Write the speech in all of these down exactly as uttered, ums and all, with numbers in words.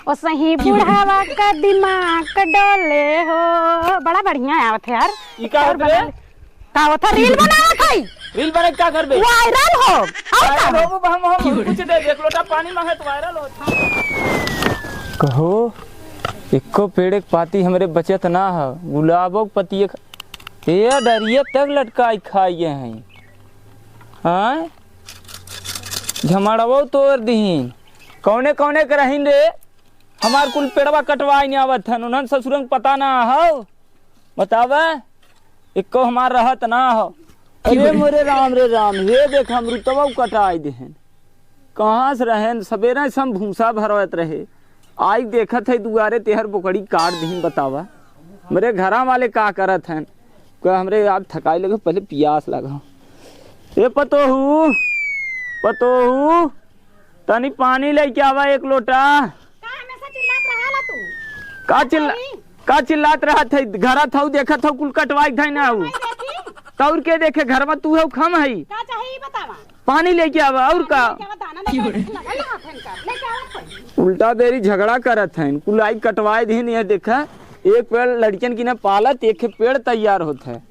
ओ सही बुढ़ावा का दिमाग डोले हो। बड़ा बढ़िया आवत है यार। ई का और होत बना रे? ले। का होत है? रील बनावत है। रील बना के का करबे? वायरल हो। और का viral हो? होबो, हम, हम कुछ दे दे, एक लोटा पानी मांगे तो viral हो। कहो, एको पेड़ एक पाती हमरे बचत ना ह। गुलाबो के पतिये ख-, ए डरिया तक लटकाई खाइए हैं। हाँ? झमड़वो तोड़ दीन। कौने कौने के रहीन रे? हमार कुल पेड़वा कटवाई नहीं आवत हन, उन्हन ससुरन के पता ना हौ। बतावा, एको हमार रहत ना हौ। अरे मोरे राम रे राम, हे देख अमरुतवा कटाई देहन। कहाँ से रहेन, सबेरे से हम भूसा भरवत रहे, आई देखत है दुआरे तेहर बोकड़ी काट दीन। बतावा, मेरे घरा वाले का करत हैं? का हमरे यार थकाई लगे, पहले पियास लगा। ए पतोहू, पतोहू, तनी पानी लेके आवा एक लोटा। का हमेशा चिल्लात रहाला तू? का चिल्ला-, का चिल्लात रहत है? घरा थऊ देखत हऊ, कुल कटवाई धई ना हऊ। भाई देखी। तौर के देखे, घर में तू हऊ, खम हई। का चाही ई बतावा? पानी लेके आवा, और का? लेके आवा, दाना लेके आवा, लगा, लगा फेन का, लेके आवा पानी। उल्टा बेरी झगड़ा करत हैं, कुल आई कटवाई दीन। ये देखा, एक पेड़ लड़कियन की ना पालत, एक पेड़ तैयार होत है।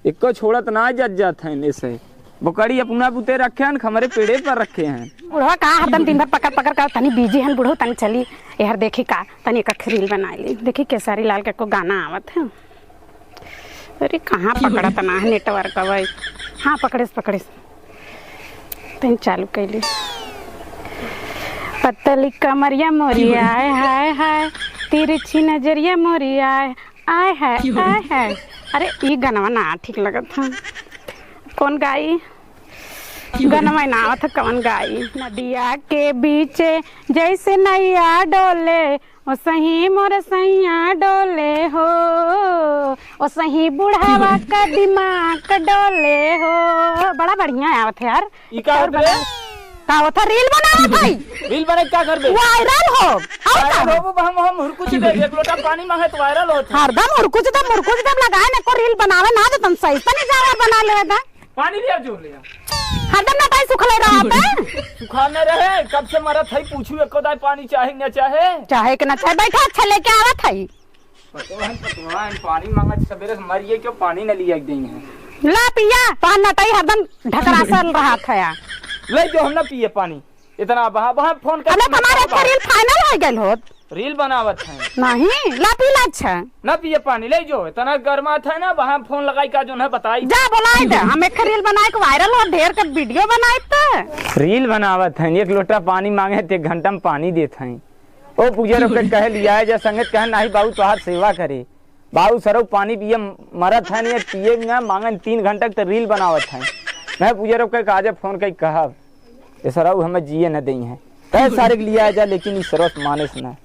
एको छोड़त ना जत जात हैं ऐसे। बोकड़ी अपना बुते रखे हैं, हमरे पेड़े पर रखे हैं। बुढ़वा का हरदम दिन भर पकड़ पकड़ कर तनी busy हन बुढ़ऊ, तनी चली एहर देखी का, तनी एक रील बनाई ली। देखी केसारी लाल के को गाना आवत है। अरे कहाँ पकड़त ना है network अबे। हाँ पकड़ेस पकड़ेस। तनी चालू कैली। पतली कमरिया मोरी आय हाय हाय, तिरछी नजरिया मोरी आय आय हाय, आय हाय। अरे, ई गनवा ना ठीक लगत ह। कौन गाई? गनवा ना आवत ह, कौन गाई? नदिया के बीचे जैसे नैया डोले, ओ सही मोर सैया डोले हो, ओ सही बुढ़ावा का दिमाग डोले हो। बड़ा बढ़िया आवत है यार। ई का और होत रे? बना-, का होत है? रील बनावत है। रील बना के का करबे? वायरल हो। और का viral हो? होबो, हम, हम हुरकुच दे, एक लोटा पानी मांगे तो viral होत है। हरदम हुरकुच दे, मुरकुच दे, लगाए ने को रील बनावे ना दे, तन सही तनी जावा बना लेवे दा। पानी लिया जो ले आ। हरदम ना ताई सुखले रहा बे। सुखा न रहे, कब से मरत है, पूछू एको दाई पानी चाहे न चाहे। चाहे के ना चाहे, बैठा अच्छा लेके आवत है। पतोहन, पतोहन, पानी मांगत सबेरे से मरिए, क्यों पानी न लिया के देई है? ला पिया, तोहर नटई हरदम ढकरासल रहत है। ले जो, हम ना पिए पानी। इतना बहा, बहा फोन कर। अबे तुम्हारे एक रील final हो गइल होत। रील बनावत है। नहीं, ला पी ला अच्छा। ना पिए पानी, ले जो। इतना गर्मात है ना, बहा फोन लगाई का जो ना बताई। जा बोलाई दे, हम एक रील बनाए के viral हो, ढेर के video बनाए त। रील बनावत है, एक लोटा पानी मांगे त एक घंटा में पानी देत है। ओ पुजरो के कहे लिया है, जे संगत कहे, "नाही बाबू, तोहार सेवा करे।" बाबू सरऊ पानी पिए मरत है, नहीं पिए ना, मांगन तीन घंटा तक तो रील बनावत है। मैं पुजरो के काजे फोन कई कहब, "ए सरऊ, हमें जिए न देई है।" कहे सारे के लिया जा, लेकिन ई सरऊ माने से ना।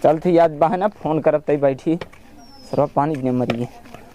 चल थी याद बा है ना, फोन करब तई बैठी। सरऊ पानी ने मरिए।